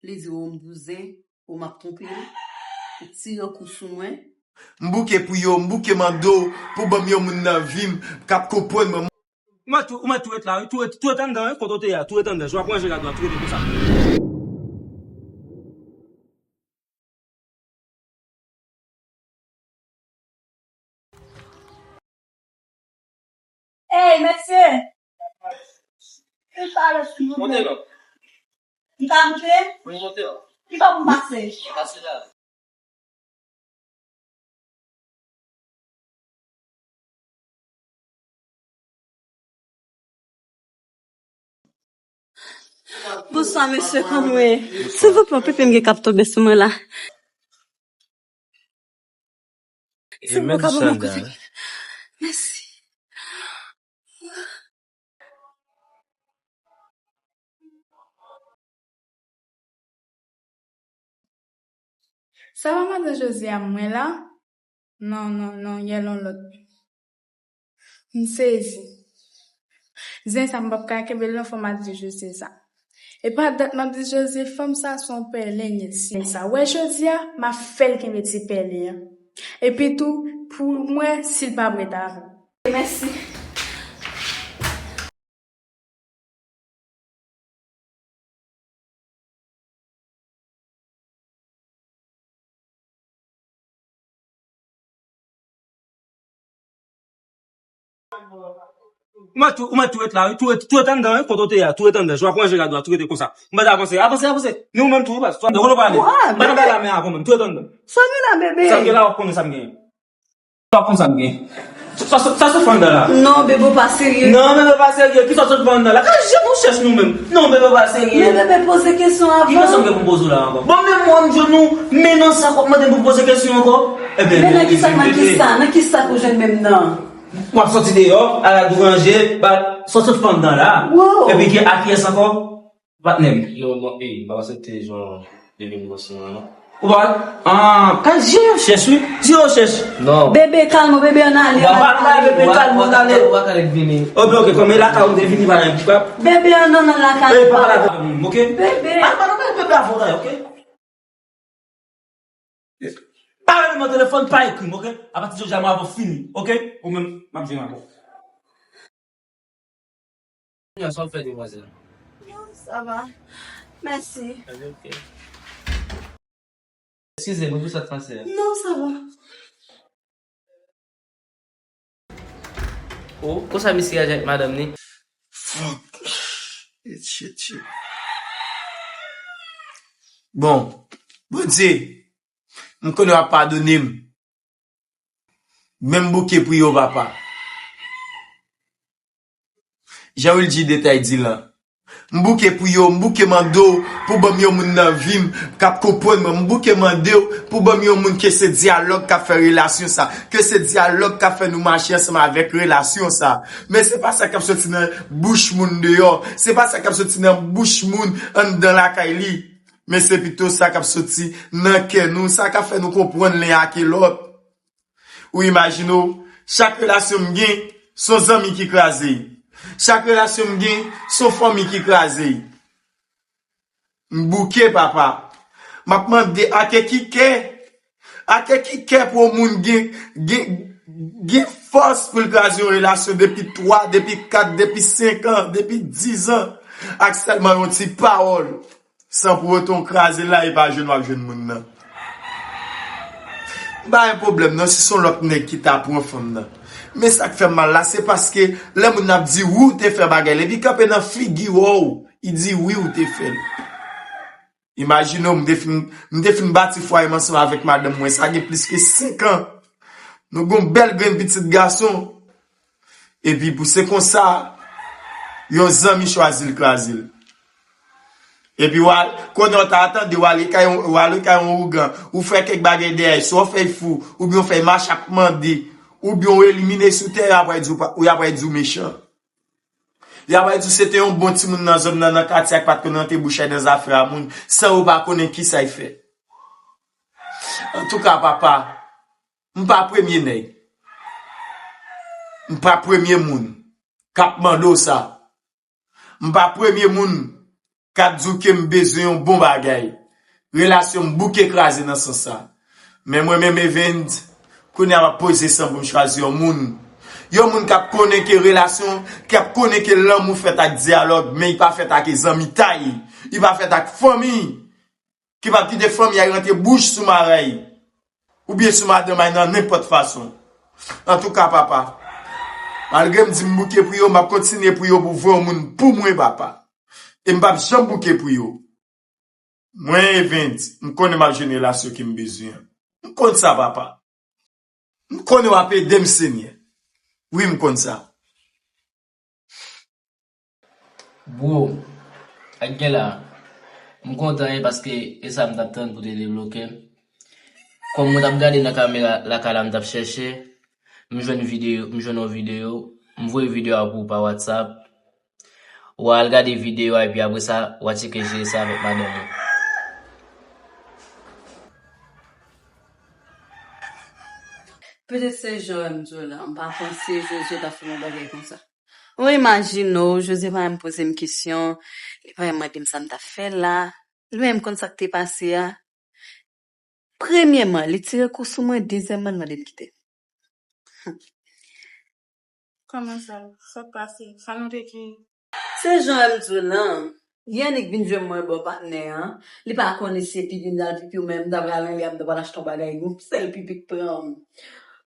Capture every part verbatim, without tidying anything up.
Li di, o, m bouzen, o, m ap twonpe l, ou tire kou sou mwen. M bouke pou yo, m bouke mande w pou ban m yon moun nan vi m k ap konprann mwen. Ou mèt tou, ou mèt tou ret la, wi, tou ret, tou ret anndan, wi, kote w te ye a, tou ret anndan. Jan w ap ranje rad la, tou rete konsa. Ey, mesye! M pale sou moun. Monte non. M ka monte? Wi, monte non. Ki bò pou m pase? Pase la. Bonswa, mesye, kòman w ye? Silvouplè, pipi m gen k ap tonbe sou mwen la. Silvouplè, ka ban mwen kote. Mèsi. Sa pa madan Jozye a m wè la? Non, non, non, yè l on lòt. M sezi. Zen sa m p ap ka kenbe l non, fò m al di Jozye sa. E pa dat m ap di Jozye, fanm sa se yon pèlen li ye. Sa wè Jozye a, m ap fè l kenbe ti pèlen an. Epi tou, pou m wè si l p ap ret avè m. Mèsi. Ou mèt tou, ou mèt tou ret la, wi, tou ret, tou ret anndan, wi, kote w te ye a, tou ret anndan. Jan w ap ranje rad la, tou rete konsa. M mèt avanse, avanse, avanse. Ni ou menm tou, wi, baz. Tou ap pale. Tou ap pale la, men avan menm, tou ret anndan. Sa w gen la, bebe? Sa m gen la, w ap konnen sa m gen. Sa w ap konn sa m gen. Sa, sa, sa sot fè anndan la? Non, bebe, w pa serye. Non, bebe, w pa serye. Kisa w sot fè anndan la? Gade je nou chèch nou menm. Non, bebe, w pa serye. Men bebe, poze kesyon avan. Ki kesyon m gen pou m poze w la ankò? Bon, men mwen, m jwenn nou, men nan sa w ap mande m pou m poze kesyon ankò? Ebyen, men nan kisa, nan kisa, nan kisa pou jwenn menm nan? W ap sòti deyò, al al deranje, ba, sa w sot fè anndan la? Epi ki, a kiyès ankò? Patnè m. Non, non, ey, m p ap aksepte jan bebe m pran sou mwen, non. Ou pa, ah, ka di yo chèch, wi. Di yo chèch. Non. Bebe, kalme w, bebe, ann ale. Ou pa pale, bebe, kalme w, ann ale. Ou pa ka vini. Ok, ok, kòm e lakay ou te vini, pa nan pap. Bebe, ann, ann, ann lakay. Ey, pa pale avè moun, ok? Bebe. Pa, pa, pa, bebe avè w la, ok? Pa rele m nan telefòn, pa ekri m, ok? Apati de jodi a, m avè w fini, ok? Ou menm, m ap jwenn avè w. Kounye a, sa w fè demwazèl? Non, sa va. Mèsi. Ok. Eskize m, wi, pou sa k pase a. Non, sa va. Oh, konsa misye aji ak madanm ni? Fuck. Shit, shit, shit. Bon, Bondye, m konnen w ap padone m. Men m bouke pou yo, papa. Jan Wilgy Detay di lan. M bouke pou yo, m bouke mande w pou ban m yon moun nan vi m k ap konprann mwen. M bouke mande w pou ban m yon moun ke se dyalòg k ap fè relasyon sa, ke se dyalòg k ap fè nou mache ansanm avèk relasyon sa. Men se pa sa k ap soti nan bouch moun deyò, se pa sa k ap soti nan bouch moun anndan lakay li. Men se pito sa k ap soti nan kè nou, sa k ap fè nou konprann len ak lòt. Ou imajine w, chak relasyon m gen, se yon zanmi ki kraze l. Chak relasyon m gen, se yon fanmi ki kraze l. M bouke, papa. M ap mande, ake ki kè? Ake ki kè pou yon moun gen, gen, gen fòs pou l kraze yon relasyon depi twa, depi kat, depi senk an, depi diz an, ak sèlman yon ti pawòl? San pou otan w kraze l la, e pa jwenn w ap jwenn moun nan. M pa gen pwoblèm non, si se yon lòt nèg ki ta pran fanm nan. Men sa k fè m mal la, se paske lè moun nan ap di wi w te fè bagay la, epi kanpe nan figi w, li di wi w te fè l. Imajine w, m te fin, m te fin bati fwaye m ansanm avèk madanm mwen, sa gen plis ke senk an. Nou gen yon bèl grenn pitit gason. Epi pou se konsa, yon zanmi chwazi l kraze l. Epi w al, kounye a w ta tande, w ale kay yon, w ale kay yon ougan, ou fè kèk bagay dèyè, swa w fè l fou, oubyen w fè l mache ap mande, oubyen w elimine l sou tè, y ap di w pa, y ap di w mechan. Y ap di w se te yon bon timoun nan zòn nan, nan katye a, k pa t konn rantre bouch li nan zafè a moun, san yo pa konnen kisa l fè. Antouka, papa, m pa premye nèg. M pa premye moun k ap mande w sa. M pa premye moun k ap di w ke m bezwen yon bon bagay. Relasyon m bouke kraze nan sans sa. Men mwen menm Evens, kounye a m ap poze san pou m chwazi yon moun. Yon moun k ap konnen ke relasyon, k ap konnen ke lanmou fèt ak dyalòg, men li pa fèt ak zanmitay, li pa fèt ak fanmi, ki p ap kite fanmi a rantre bouch sou marèy, oubyen sou madanm a nan nenpòt fason. Antouka, papa, malgre m di m bouke pou yo, m ap kontinye priye w pou w voye yon moun pou mwen, papa. E m p ap janm bouke pou yo. Mwen, Evens, m konnen m ap jwenn relasyon ke m bezwen an. M konn sa, papa. M konnen w ap ede m, Senyè. Wi, m konn sa. Bro, ak gen la, m kontan wi paske e sa m t ap tann pou te debloke m. Kòm mwen t ap gade nan kamera lakay la, m t ap chèche, m jwenn videyo, m jwenn yon videyo, m voye videyo a pou ou pa WhatsApp. Ou al gade videyo a epi apre sa, ou a tcheke jere sa avèk madanm ou. Petèt se jan m di w la, m pa panse Jozye t ap fè m yon bagay konsa. Ou imajine w, Jozye pa menm poze m kesyon, li pa menm mande m sa m t ap fè la, li pa menm konn sa k te pase a. Premyèman, li tire kou sou mwen, dezyèmman, li mande m kite m. Kòman sa? Sa k pase? Sa nou te gen? Se jan m di w lan, li annik vin jwenn mwen bò patnè an, li pa konnen si se pipi m t al pipi ou menm m ta pral anlè a m ta pral achte yon bagay, yon sèl pipi k pran m.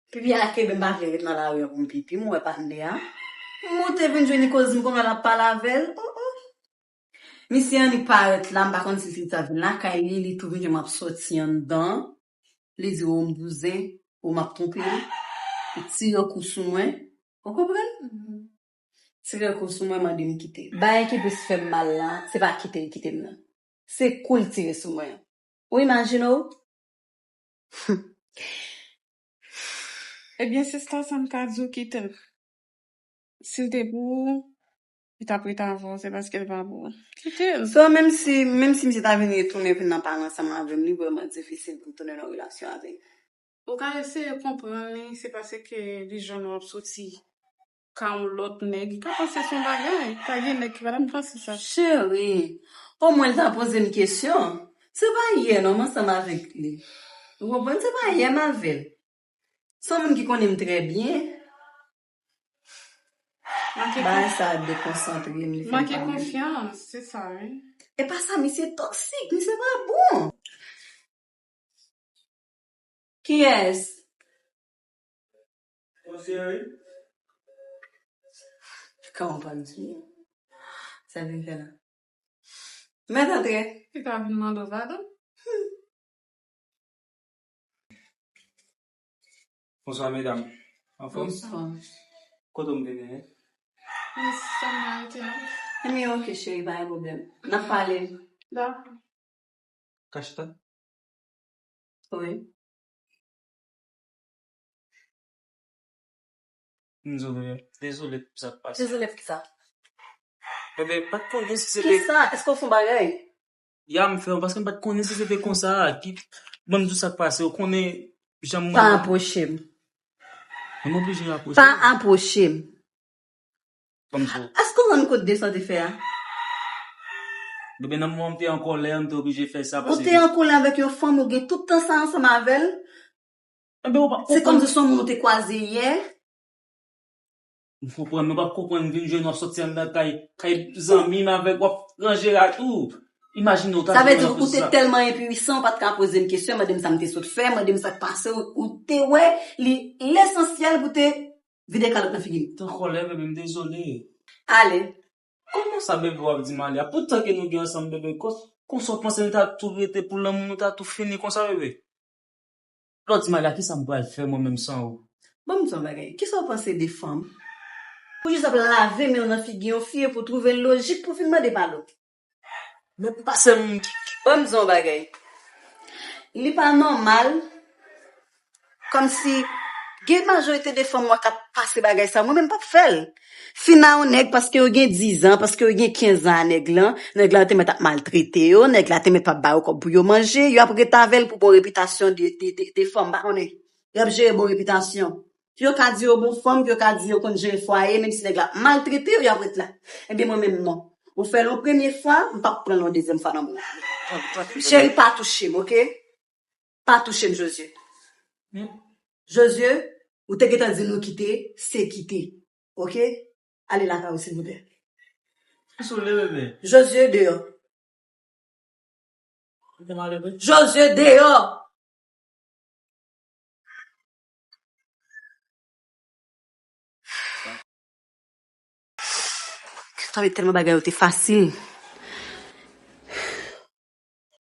Pipi a kenbe m pa vle ret nan lari an pou m pipi, m wè patnè a. M moute vin jwenn li koz m konn wè l ap pale avè l. Oh oh. Misye annik parèt la, m pa konn si se li t ap vin lakay li, li tou vin jwenn m ap soti anndan, li di o m bouzen, o m ap twonpe li, li tire kou sou mwen, ou konprann? Tire kou sou mwen, mande m kite. Bagay ki plis fè m mal la, se pa kite l kite m nan. Se kou l tire sou mwen an. Ou imajine w? Ebyen sista, sa m ka di w, kite l. Si l te pou ou, li t ap ret avè w, se paske l pa pou ou. Kite l. So, menm si, menm si misye ta vin retounen vin nan pale ansanm avè m, li vrèman difisil pou m tounen nan relasyon avè l. Ou ka eseye konprann li, se paske li jwenn w ap soti ka yon lòt nèg, li ka panse se yon bagay. Pa gen nèg ki pa t ap panse sa. Cheri, omwen l ta poze m kesyon. Se pa yè non m ansanm avèk li. Ou konprann? Se pa yè m avè l. Se yon moun ki konnen m trè byen. Bagay sa dekonsantre m, li fè m pa byen. Manke konfyans, se sa, wi. E pa sa, misye toksik, misye pa bon. Kiyès? Yon seri. Kòman w pa di m? Sa vin fè la? Mèt antre. Li ta vin mande w padon. Bonswa medam. Anfòm? Bonswa. Kote w m te genyen? Mwen sèlman rete la. Anyen, ok cheri, pa gen pwoblèm. N ap pale. Dakò. Ka chita? Wi. M di w bebe, dezole pou sa k pase. Dezole pou kisa? Bebe, m pa t konnen si se te. Kisa? Èske w fè yon bagay? Ya, m fè yon, paske m pa t konnen si se te konsa. Ki, ban m di w sa k pase. Ou konnen jan m. Pa apwoche m. Men m oblije apwoche w. Pa apwoche m. Èske w rann kont de sa w te fè a? Bebe, nan moman m te an kòlè, m te oblije fè sa paske. Ou te an kòlè avèk yon fanm ou gen tout tan sa ansanm avè l? Enben, ou p ap konprann. Se kòmsi se yon moun ou te kwaze yè. M konprann, men w p ap konprann, m vin jwenn w ap soti anndan kay, kay zanmi m avèk, w ap ranje rad ou. Imajine w ta jwenn mwen nan pozisyon sa. Sa vle di ou te tèlman enpuisan, ou pa t ka poze m kesyon, mande m sa m te sot fè, mande m sa k pase w, ou te wè li lesansyèl pou w te vide kalòt nan figi m. Tan kòlè, bebe, m dezole. Ale. Kòman sa, bebe, w ap di m ale a? Poutan ke nou gen ansanm, bebe, kon, konsa w panse nou ta tou rete pou lanmou, nou ta tou fini konsa, bebe? Lè w di m ale a, kisa m pral fè mwen menm san ou? Ban m di w yon bagay, kisa w panse de fanm? Ou jis ap lave men w nan figi yon fi epi w twouve l lojik pou w vin mande padon. Men m pa sèm ki, ki. Ban m di w yon bagay. Li pa nòmal. Kòmsi gen majorite de fanm wè k ap pase bagay sa, mwen menm m p ap fè l. Fin a yon nèg paske yo gen dizan, paske yo gen kenzan a nèg lan, nèg lan te mèt ap maltrete yo, nèg la te mèt p ap ba yo kòb pou yo manje, yo ap ret avè l pou bon repitasyon de, de, de, de fanm, m pa konnen. Y ap jere bon repitasyon. Yo ka di yo bon fanm, yo ka di yo konn jere fwaye, menm si nèg la ap maltrete yo, y ap ret la. Ebyen mwen menm non. Ou fè l yon premye fwa, m p ap pran l yon dezyèm fwa nan men w. Cheri, pa touche m, oke? Pa touche m, Josué. Josué, ou te gentan di nou kite, se kite. Oke? Ale lakay ou, silvouplè. Josué, deyò. Josué, deyò! Sa vle tèlman bagay yo te fasil.